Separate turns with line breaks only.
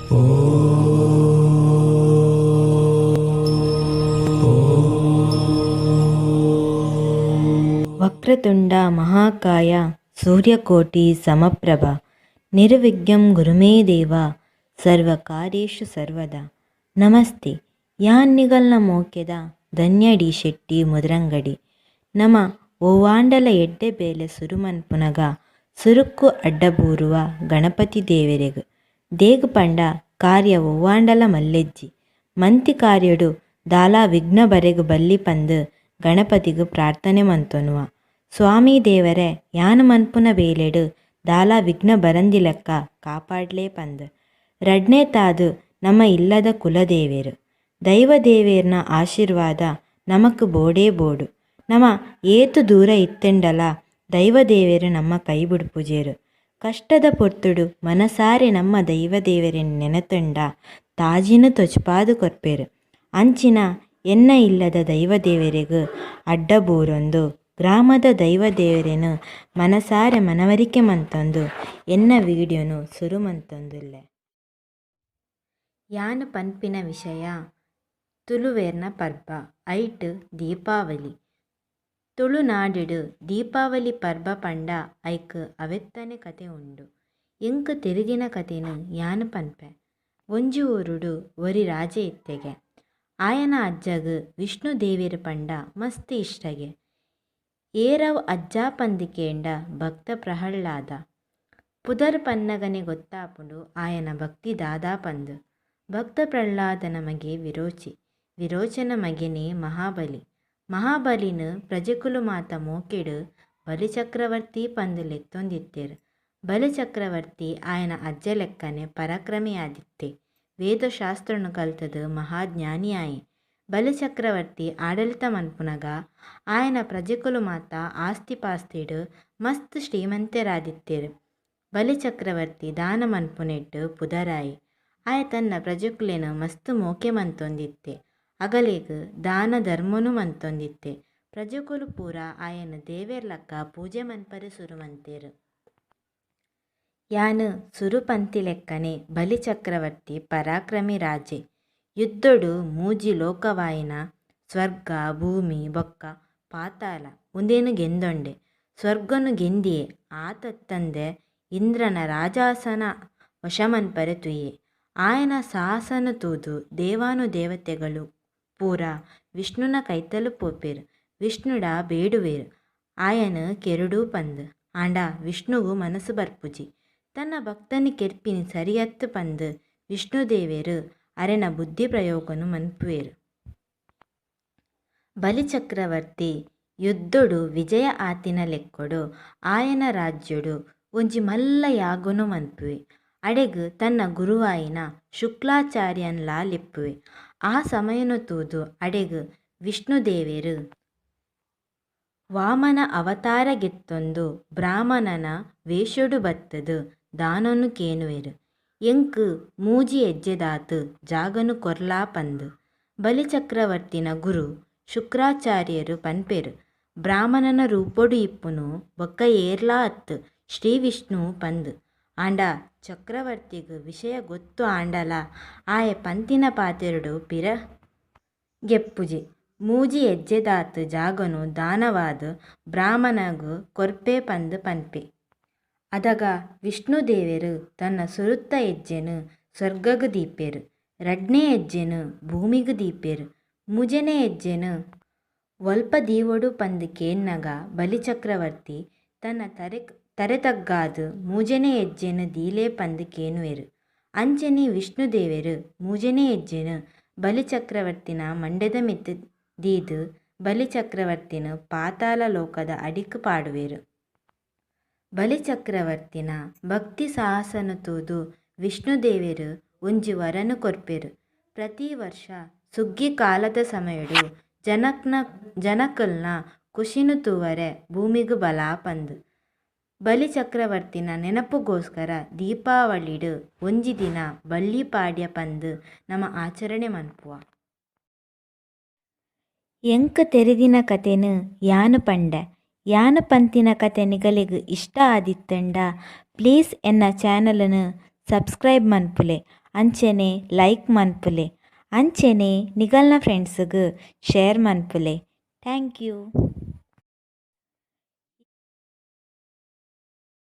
ವಕ್ರತುಂಡ ಮಹಾಕಾಯ ಸೂರ್ಯಕೋಟಿ ಸಮಪ್ರಭ ನಿರ್ವಿಘ್ನಂ ಗುರುಮೇ ದೇವ ಸರ್ವಕಾರ್ಯೇಷು ಸರ್ವದಾ. ನಮಸ್ತೆ, ಯಾನ್ ನಿಗಲ್ನ ಮೋಕೆದ ಧನ್ಯ ಡಿ ಶೆಟ್ಟಿ ಮುದ್ರಂಗಡಿ. ನಮ ಒವ್ವಾಂಡಲ ಎಡ್ಡೆ ಬೇಲೆ ಸುರು ಮನ್ಪುನಗ ಸುರುಕ್ಕು ಅಡ್ಡಬೂರುವ ಗಣಪತಿ ದೇವೆರೆಗ್. ದೇಗ್ ಪಂಡ ಕಾರ್ಯ ಒವ್ವಾಂಡಲ ಮಲ್ಲೆಜ್ಜಿ, ಮಂತಿ ಕಾರ್ಯೊಡು ದಾಲ ವಿಘ್ನ ಬರೆಗ್ ಬಲ್ಲಿ ಪಂದ್ ಗಣಪತಿಗ್ ಪ್ರಾರ್ಥನೆ ಮಂತೊನುವ. ಸ್ವಾಮಿ ದೇವರೆ ಯಾನ್ ಮನ್ಪುನ ಬೇಲೆಡ್ ದಾಲ ವಿಘ್ನ ಬರಂದಿಲೆಕ್ಕ ಕಾಪಾಡ್ಲೆ ಪಂದ್. ರಡ್ಡನೇತಾದ್ ನಮ ಇಲ್ಲದ ಕುಲದೇವೆರ್. ದೈವ ದೇವೆರ್ನ ಆಶೀರ್ವಾದ ನಮಕ್ ಬೋಡೇ ಬೋಡು. ನಮ ಏತ್ ದೂರ ಇತ್ತ್ಂಡಲ ದೈವ ದೇವೆರ್ ನಮ್ಮ ಕೈ ಬುಡ್ಪುಜೆರ್. ಕಷ್ಟದ ಪೊರ್ತುಡು ಮನಸಾರೆ ನಮ್ಮ ದೈವ ದೇವೆರೆನ್ ನೆನೆತುಂಡ ತಾಜಿನ್ ತೊಜ್ಪಾದ್ ಕೊರ್ಪೆರ್. ಅಂಚಿನ ಎನ್ನ ಇಲ್ಲದ ದೈವ ದೇವೆರೆಗ್ ಅಡ್ಡ ಬೂರೊಂದು ಗ್ರಾಮದ ದೈವ ದೇವೆರೆನ್ ಮನಸಾರೆ ಮನವರಿಕೆ ಮಂತೊಂದು ಎನ್ನ ವಿಡಿಯೋನು ಸುರು ಮಂತೊಂದುಲ್ಲೆ. ಯಾನ್ ಪನ್ಪಿನ ವಿಷಯ ತುಲುವೆರ್ನ ಪರ್ಬ ಐಟ್ ದೀಪಾವಳಿ. ತುಳುನಾಡುಡ್ ದೀಪಾವಳಿ ಪರ್ಬ ಪಂಡ ಐಕ್ ಅವೆತ್ತನೆ ಕತೆ ಉಂಡು. ಎಂಕ್ ತೆರಿದಿನ ಕತೆನ್ ಯಾನ್ ಪನ್ಪೆ. ಒಂಜಿ ಊರುಡು ಒರಿ ರಾಜೆ ಇತ್ತೆಗೆ. ಆಯನ ಅಜ್ಜಗ್ ವಿಷ್ಣು ದೇವೆರ್ ಪಂಡ ಮಸ್ತ್ ಇಷ್ಟಗೆ. ಏರವ್ ಅಜ್ಜ ಪಂದ್ ಕೇಂಡ ಭಕ್ತ ಪ್ರಹ್ಲಾದ. ಪುದರ್ ಪನ್ನಗನೆ ಗೊತ್ತಾಪುಂಡು ಆಯನ ಭಕ್ತಿ ದಾದ ಪಂದ್. ಭಕ್ತ ಪ್ರಹ್ಲಾದನ ಮಗೆ ವಿರೋಚಿ. ವಿರೋಚನ ಮಗೆನೇ ಮಹಾಬಲಿ. ಮಹಾಬಲಿನ್ ಪ್ರಜೆಕುಲು ಮಾತ ಮೋಕೆಡ್ ಬಲಿಚಕ್ರವರ್ತಿ ಪಂದ್ ಲೆತ್ತೊಂದಿತ್ತೆರ್. ಬಲಿಚಕ್ರವರ್ತಿ ಆಯನ ಅಜ್ಜಲೆಕ್ಕನೆ ಪರಾಕ್ರಮಿಯಾದಿತ್ತೆ. ವೇದಶಾಸ್ತ್ರನ್ ಕಲ್ತುದು ಮಹಾಜ್ಞಾನಿ ಆಯೆ. ಬಲಿಚಕ್ರವರ್ತಿ ಆಡಳಿತ ಮನ್ಪುನಗ ಆಯನ ಪ್ರಜೆಕುಲು ಮಾತ ಆಸ್ತಿ ಪಾಸ್ತಿಡ್ ಮಸ್ತ್ ಶ್ರೀಮಂತೆರಾದಿತ್ತೆರ್. ಬಲಿಚಕ್ರವರ್ತಿ ದಾನ ಮನ್ಪುನೆಟ್ ಪುದರಾಯೆ. ಆಯೆ ತನ್ನ ಪ್ರಜೆಕುಲೆನ್ ಮಸ್ತ್ ಮೋಕೆ ಮಂತೊಂದಿತ್ತೆ. ಅಗಲೆಗ್ ದಾನ ಧರ್ಮೊನು ಮಂತೊಂದಿತ್ತೆ. ಪ್ರಜೆಕುಲು ಪೂರ ಆಯನ್ ದೇವೆರ್ಲಕ್ಕ ಪೂಜೆ ಮನ್ಪರೆ ಸುರು ಮಂತೆರ್. ಯಾನ್ ಸುರು ಪಂತಿಲೆಕ್ಕನೆ ಬಲಿಚಕ್ರವರ್ತಿ ಪರಾಕ್ರಮಿ ರಾಜೆ. ಯುದ್ಧೊಡು ಮೂಜಿ ಲೋಕವಾಯಿನ ಸ್ವರ್ಗ, ಭೂಮಿ ಬೊಕ್ಕ ಪಾತಾಳ ಉಂದೆನ್ ಗೆಂದೊಂಡೆ. ಸ್ವರ್ಗನು ಗೆಂದಿಯೆ ಆತತ್ತಂದೆ ಇಂದ್ರನ ರಾಜಾಸನ ವಶ ಮನ್ಪರೆ ತೂಯೆ. ಆಯನ ಸಾಹಸನು ತೂದು ದೇವಾನು ದೇವತೆಗಳು ಪೂರ ವಿಷ್ಣುನ ಕೈತಲ್ ಪೋಪೆರ್. ವಿಷ್ಣುಡ ಬೇಡುವೆರ್ ಆಯನ್ ಕೆರೊಡು ಪಂದ್. ಆಂಡ ವಿಷ್ಣುಗು ಮನಸ್ಸು ಬರ್ಪುಜಿ. ತನ್ನ ಭಕ್ತನ್ ಕೆರ್ಪಿನಿ ಸರಿಯತ್ತ್ ಪಂದ್ ವಿಷ್ಣು ದೇವೆರ್ ಅರೆನ ಬುದ್ಧಿ ಪ್ರಯೋಗನು ಮನ್ಪುವೆರ್. ಬಲಿಚಕ್ರವರ್ತಿ ಯುದ್ಧೊಡು ವಿಜಯ ಆತಿನ ಲೆಕ್ಕೊಡು ಆಯನ ರಾಜ್ಯೊಡು ಒಂಜಿ ಮಲ್ಲ ಯಾಗೊನು ಮನ್ಪುವೆ. ಅಡೆಗ್ ತನ್ನ ಗುರುವಾಯಿನ ಶುಕ್ರಾಚಾರ್ಯನ್ಲಾ ಲೆಪ್ಪುವೆ. ಆ ಸಮಯೊನು ತೂದು ಅಡೆಗ್ ವಿಷ್ಣು ದೇವೆರ್ ವಾಮನ ಅವತಾರ ಗೆತ್ತೊಂದು ಬ್ರಾಹ್ಮಣನ ವೇಷೊಡು ಬತ್ತುದು ದಾನೊನು ಕೇನುವೆರ್. ಎಂಕ್ ಮೂಜಿ ಎಜ್ಜೆದಾತ್ ಜಾಗನ್ ಕೊರ್ಲ ಪಂದ್. ಬಲಿಚಕ್ರವರ್ತಿನ ಗುರು ಶುಕ್ರಾಚಾರ್ಯೆರ್ ಪನ್ಪೆರ್ ಬ್ರಾಹ್ಮಣನ ರೂಪೊಡು ಇಪ್ಪುನು ಬೊಕ್ಕ ಏರ್ಲಾ ಅತ್ತ್ ಶ್ರೀ ವಿಷ್ಣು ಪಂದ್. ಆಂಡ ಚಕ್ರವರ್ತಿಗ್ ವಿಷಯ ಗೊತ್ತು ಆಂಡಲಾ ಆಯೆ ಪಂತಿನ ಪಾತೆರೊಡು ಪಿರ ಗೆಪ್ಪುಜೆ. ಮೂಜಿ ಎಜ್ಜೆದಾತ್ ಜಾಗನು ದಾನವಾದ್ ಬ್ರಾಹ್ಮಣಗ್ ಕೊರ್ಪೆ ಪಂದ್ ಪನ್ಪೆ. ಅದಗ ವಿಷ್ಣು ದೇವೆರ್ ತನ್ನ ಸುರುತ ಎಜ್ಜೆನ್ ಸ್ವರ್ಗಗ್ ದೀಪೆರ್. ರಡ್ಡನೇ ಎಜ್ಜೆನ್ ಭೂಮಿಗ್ ದೀಪೆರ್. ಮೂಜನೆ ಎಜ್ಜೆನ್ ಒಲ್ಪ ದೀವೊಡು ಪಂದ್ ಕೇನ್ನಗ ಬಲಿಚಕ್ರವರ್ತಿ ತನ್ನ ತರೆ ತಗ್ಗಾದ್ ಮೂಜನೆ ಎಜ್ಜೆನ್ ದೀಲೆ ಪಂದ್ ಕೇನುವೆರ್. ಅಂಚನೆ ವಿಷ್ಣು ದೇವೆರ್ ಮೂಜನೆ ಎಜ್ಜೆನ್ ಬಲಿಚಕ್ರವರ್ತಿನ ಮಂಡೆದ ಮಿತ್ತ್ ದೀದ್ ಬಲಿಚಕ್ರವರ್ತಿನ್ ಪಾತಾಳ ಲೋಕದ ಅಡಿಕ್ ಪಾಡುವೆರ್. ಬಲಿಚಕ್ರವರ್ತಿನ ಭಕ್ತಿ ಸಾಹಸನು ತೂದು ವಿಷ್ಣು ದೇವೆರ್ ಒಂಜಿ ವರನ್ ಕೊರ್ಪೆರ್. ಪ್ರತಿ ವರ್ಷ ಸುಗ್ಗಿ ಕಾಲದ ಸಮಯೊಡು ಜನಕಲ್ನ ಖುಷಿನ್ ತೂವರೆ ಭೂಮಿಗ್ ಬಲ ಪಂದ್. ಬಲಿಚಕ್ರವರ್ತಿನ ನೆನಪುಗೋಸ್ಕರ ದೀಪಾವಳಿಡ್ ಒಂಜಿ ದಿನ ಬಳ್ಳಿ ಪಾಡ್ಯ ಪಂದ್ ನಮ ಆಚರಣೆ ಮನ್ಪುವ. ಎಂಕ್ ತೆರಿದಿನ ಕತೆನ್ ಯಾನ್ ಪಂಡೆ. ಯಾನ್ ಪಂತಿನ ಕತೆ ನಿಗಲೆಗ್ ಇಷ್ಟ ಆದಿತ್ತುಂಡ ಪ್ಲೀಸ್ ಎನ್ನ ಚಾನೆಲ್ ನ್ ಸಬ್ಸ್ಕ್ರೈಬ್ ಮನ್ಪುಲೆ. ಅಂಚನೆ ಲೈಕ್ ಮನ್ಪುಲೆ ಅಂಚನೆ ನಿಗಲ್ನ ಫ್ರೆಂಡ್ಸ್ ಗು ಶೇರ್ ಮನ್ಪುಲೆ thank you.